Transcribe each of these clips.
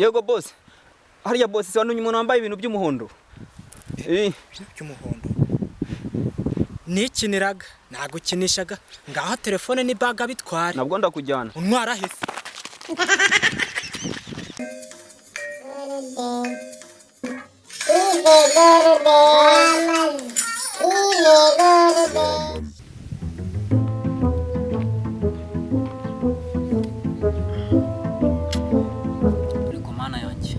Yego boss. Hariya boss, se wantumye umuntu wambaye ibintu by'umuhondo. By'umuhondo? Nikiniraga, nagukinishaga. Ngaho telefone ni baga, bitware. Nabwo ndakujyana. Untwara hese? Ariko Mana yanjye,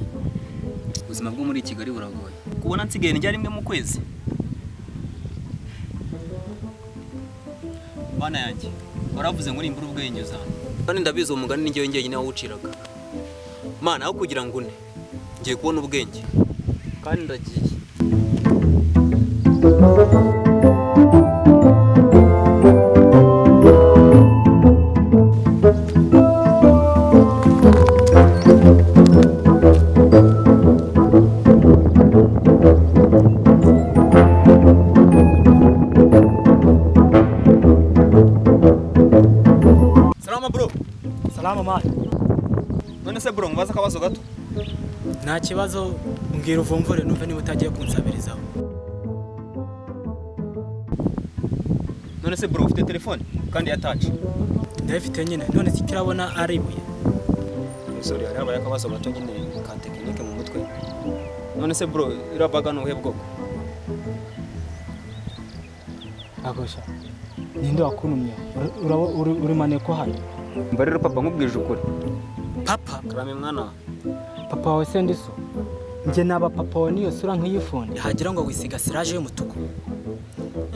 ubuzima bwo muri Kigali buragoye. Kubona nsigaye ndya rimwe mu kwezi. Mana yanjye, waravuze ngo nimbura ubwenge uzana. Kandi ndabizi, uwo mugani ni njyewe njyenyine wawuciraga. Mana, aho kugira ngo une, ngiye kubona ubwenge. Kandi ndagiye. Salama bro. Salama man. None se bro, nkubaze akabazo gato? Nta kibazo, mbwira uvumvure numve niba utagiye kunsabirizaho. None se bro, ufite telefone kandi ya touch? Ndayifite nyine, none se icyo urabona ari ibuye? Sorry, hari habaye akabazo gato nyine ka tekinike mu mutwe. None se bro, iriya baga ni ubuhe bwoko? Agosha, ninde wakunumye? Uri maneko hano. Mba rero papa, nkubwije ukuri. Papa? Karame mwana. Papa wawe se ndi so? Njye naba papa wawe niyo sura nk'iyifone hagira ngo wisiga siraje y'umutuku.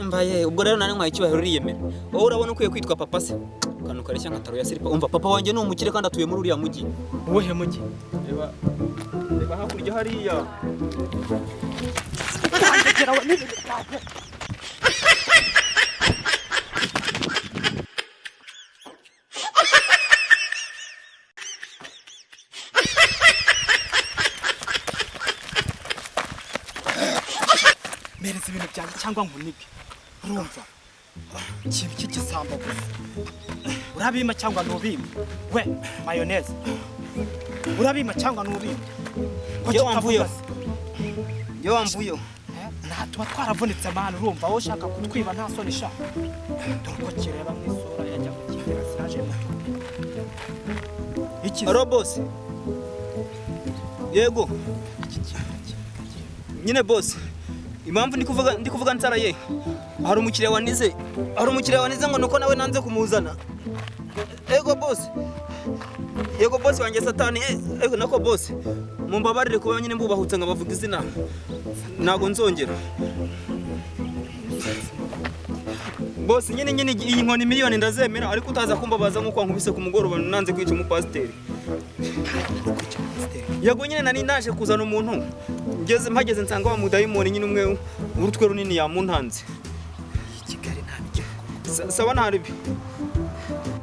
Mbaye ubwo rero nari nkwaye icyubahiro, uriyemera. Wowe urabona ukwiye kwitwa papa se? Akantu kareshya nka taro ya silipa. Umva, papa wanjye ni umukire kandi atuye muri uriya mujyi. Uwuhe mujyi? Reba, reba hakurya hariya. Mpereza ibintu byanjye cyangwa nkunige. Urumva, ikintu cy'igisambo gusa. Urabima cyangwa ntubima? We mayoneze, urabima cyangwa ntubima? Ko Njye kitavuga wamvuyeho. se? Njye wamvuyeho. Nta tuba twaravunitse man. Urumva wowe ushaka kutwiba, nta soni sha? Dore uko kireba mu isura, yajya kukitera siraje y'umutuku iki. Alo boss. Yego. Iki kintu. Nyine boss. Impamvu ndi kuvuga nsaraye. Hari umukiriya wanize. Hari umukiriya wanize ngo nuko nawe nanze kumuzana. Yego boss. Yego boss wanjye satani. Ego nako boss. Mumbabarire kuba nyine mbubahutse ngo bavuga izina. Ntago nzongera. Boss, nyine iyi nkoni miliyoni ndazemera, ariko utaza kumbabaza nk'uko wankubise ku mugoroba nanze kwica umupasiteri. Yego nyine, nari naje kuzana umuntu, ngeze mpageze nsanga wa mudayimoni nyine umwe urutwe runini yamuntanze. Kigali nta mikino. Sawa, ntaribi.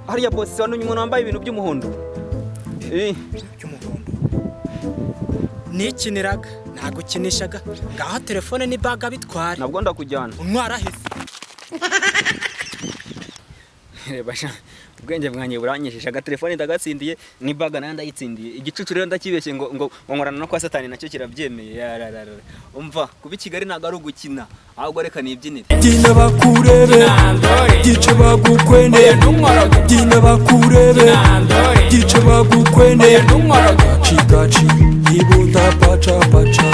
Hariya boss, wantumye umuntu wambaye ibintu by'umuhondo. By'umuhondo? Nikiniraga, nagukinishaga. Ngaho telefone ni baga, bitware. Nabwo ndakujyana. Untwara hese? Reba sha, ubwenge bwanjye buranyishisha. Agatelefone ndagatsindiye, ni baga nayo ndayitsindiye. Igicucu rero ndakibeshye ngo nkorana no kwa satani, nacyo kirabyemeye. Yararara, umva, kuba i Kigali ntabwo ari ugukina, ahubwo reka nibyinire. Byina bakurebe, byice bagukwene. Byina bakurebe, byice bagukwene. Gaci gaci, ibunda paca paca.